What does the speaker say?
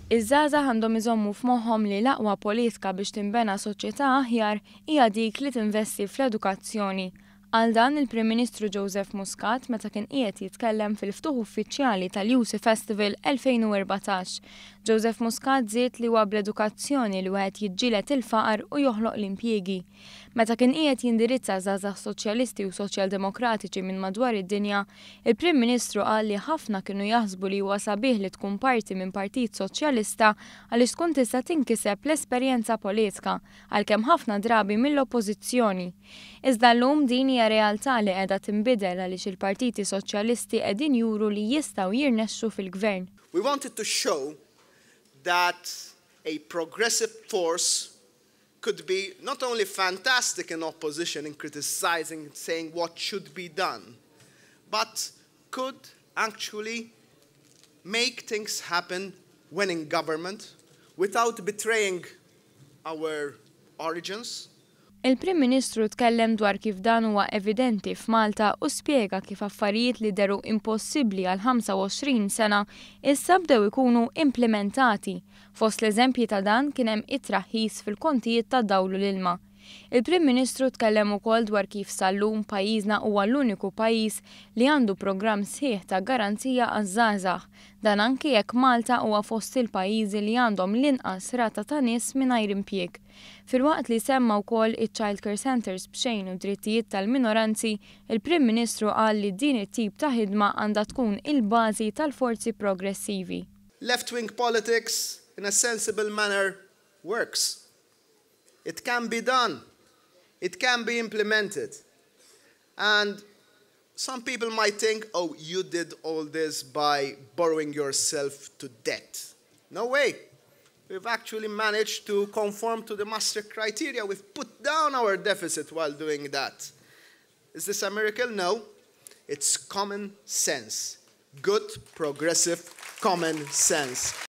Iż-żgħażagħ għandhom iżommu f'moħħhom li l-aqwa politika biex tinbena soċjetà aħjar hija dik li tinvesti fl-edukazzjoni. Qal dan il-Prim Ministru Joseph Muscat meta kien qiegħed jitkellem fil-ftuħ uffiċjali tal-Youth Festival 2014. Joseph Muscat żied li huwa bl-edukazzjoni li wieħed jiġġieled il-faqar u joħloq l-impjiegi. Meta kien qiegħed jindirizza żgħażagħ soċjalisti u soċjaldemokratiċi minn madwar id-dinja, il-Prim Ministru qal li ħafna kienu jaħsbu li huwa sabiħ li tkun parti minn Partit Soċjalista għaliex tkun tista' tinkiseb l-esperjenza politika, għalkemm ħafna drabi mill-oppożizzjoni. Iżda llum din hija realtà li qiegħda tinbidel għaliex il-partiti soċjalisti qegħdin juru li jistgħu jirnexxu fil-gvern. We wanted to show that a progressive force could be not only fantastic in opposition in criticizing, saying what should be done, but could actually make things happen when in government without betraying our origins. Il-Prim Ministru tkellem dwar kif dan huwa evidenti f'Malta u spjega kif affarijiet li dehru impossibbli għal 25 sena issa bdew ikunu implementati. Fost l-eżempji ta' dan kien hemm it-traħħis fil-kontijiet ta' dawl u l-ilma. Il-Prim Ministru tkellem ukoll dwar kif sal-lum pajjiżna huwa l-uniku pajjiż li għandu programm sħiħ ta' garanzija għaż-żgħażagħ. Dan anki jekk Malta huwa fost il-pajjiżi li għandhom l-inqas rata ta' nies mingħajr impjieg. Filwaqt li semma wkoll iċ-child care centers b'xejn u drittijiet tal-minoranzi, il-Prim Ministru qal li din it-tip ta' ħidma għandha tkun il-bażi tal-forzi progressivi. Left-wing politics in a sensible manner works. It can be done. It can be implemented. And some people might think, "Oh, you did all this by borrowing yourself to death." No way. We've actually managed to conform to the Maastricht criteria. We've put down our deficit while doing that. Is this a miracle? No. It's common sense. Good, progressive common sense.